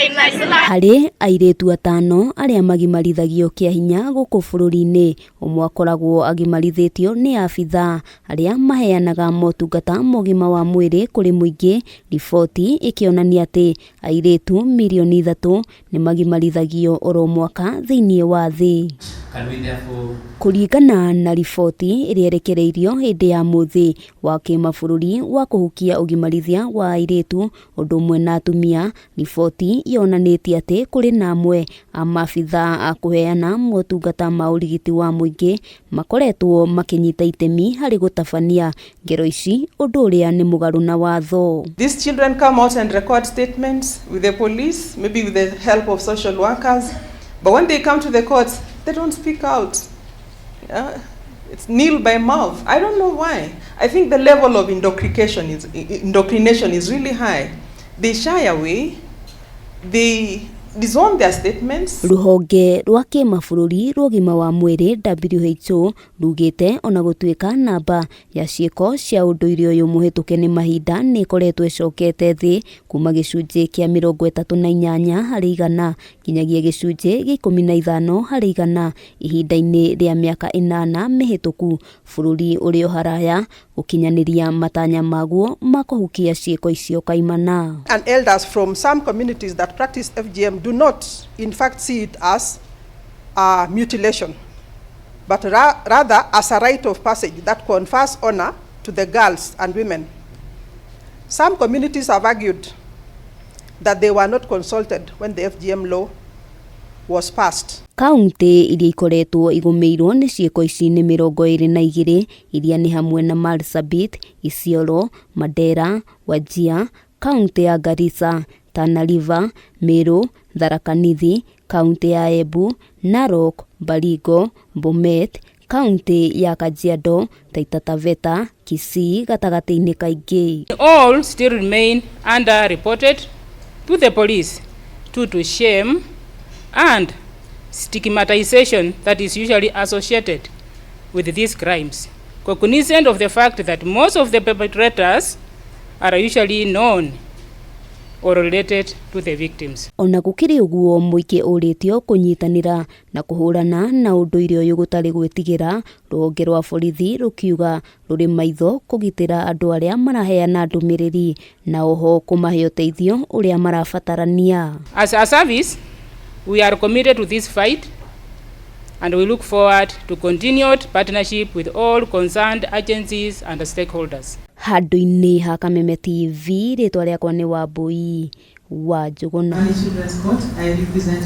Harĩ airĩtu atano arĩa magimarithagio kĩa hinya gũkũ bũrũri-inĩ, ũmwe akoragwo agimarithĩtio nĩ abithaa arĩa maheanaga motungata ma ũgima wa mwĩrĩ kũrĩ mũingĩ, riboti ĩkĩonania atĩ airĩtu mirioni 3 nĩ magimarithagio oro mwaka thĩinĩ wa thĩ. Kũringana na riboti ĩrĩa ĩrekereirio hĩndĩ ya mũthĩ wa kĩmabũrũri wa kũhukia ũgimarithia wa airĩtu ũndũ ũmwe na atumia, riboti yonanĩtie atĩ kũrĩ na amwe a maabithaa a kũheana motungata ma ũrigiti wa mũingĩ makoretwo makĩnyita itemi harĩ gũtabania ngero ici, ũndũ ũrĩa nĩ mũgarũ na watho. These children come out and record statements with the police, maybe with the help of social workers. But when they come to the courts, they don't speak out. Yeah? It's nil by mouth. I don't know why. I think the level of indoctrination is really high. They shy away. They disown their statements. Rũhonge rwa kĩmabũrũri rwa ũgima wa mwĩrĩ WHO rugĩte ona gũtuĩka namba ya ciĩko cia ũndũire ũyũ mũhĩtũke nĩ mahinda nĩ ĩkoretwo ĩcokete thĩ kuma gĩcunjĩ kĩa 38% nginyagia gĩcunjĩ gĩa 15% ihinda-inĩ rĩa mĩaka 8 mĩhĩtũku, bũrũri ũrĩ o haraya gũkinyanĩria matanya maguo ma kũhukia ciĩko icio kaimana. And elders from some communities that practice FGM do not, in fact, see it as a mutilation, but rather as a rite of passage that confers honor to the girls and women. Some communities have argued that they were not consulted when the FGM law was passed. Kaunti iria ikoretwo igũmĩirwo nĩ ciĩko ici nĩ 22, iria nĩ hamwe na Marsabit, Isiolo, Mandera, Wajir, kaunti ya Garissa, Tana River, Meru, Tharaka Nithi, kaunti ya Embu, Narok, Baringo, Bomet, kaunti ya Kajiado, Taita Taveta, Kisii gatagatĩ-inĩ kaingĩ. All still remain underreported to the police due to shame and stigmatization that is usually associated with these crimes. Cognizant of the fact that most of the perpetrators are usually known or related to the victims. Ona gũkĩrĩ ũguo, mũingĩ ũrĩtio kũnyitanĩra na kũhũrana na ũndũire ũyũ gũtarĩ gwĩtigĩra, rũhonge rwa borithi rũkiuga rũrĩ maitho kũgitĩra andũ arĩa maraheana ndũmĩrĩri na oho kũmahe ũteithio ũrĩa marabatarania. As a service, we are committed to this fight and we look forward to continued partnership with all concerned agencies and stakeholders. Handũ-inĩ ha Kameme TV, rĩtwa rĩakwa nĩ Wambui wa Njũgũna. Children's Court, I represent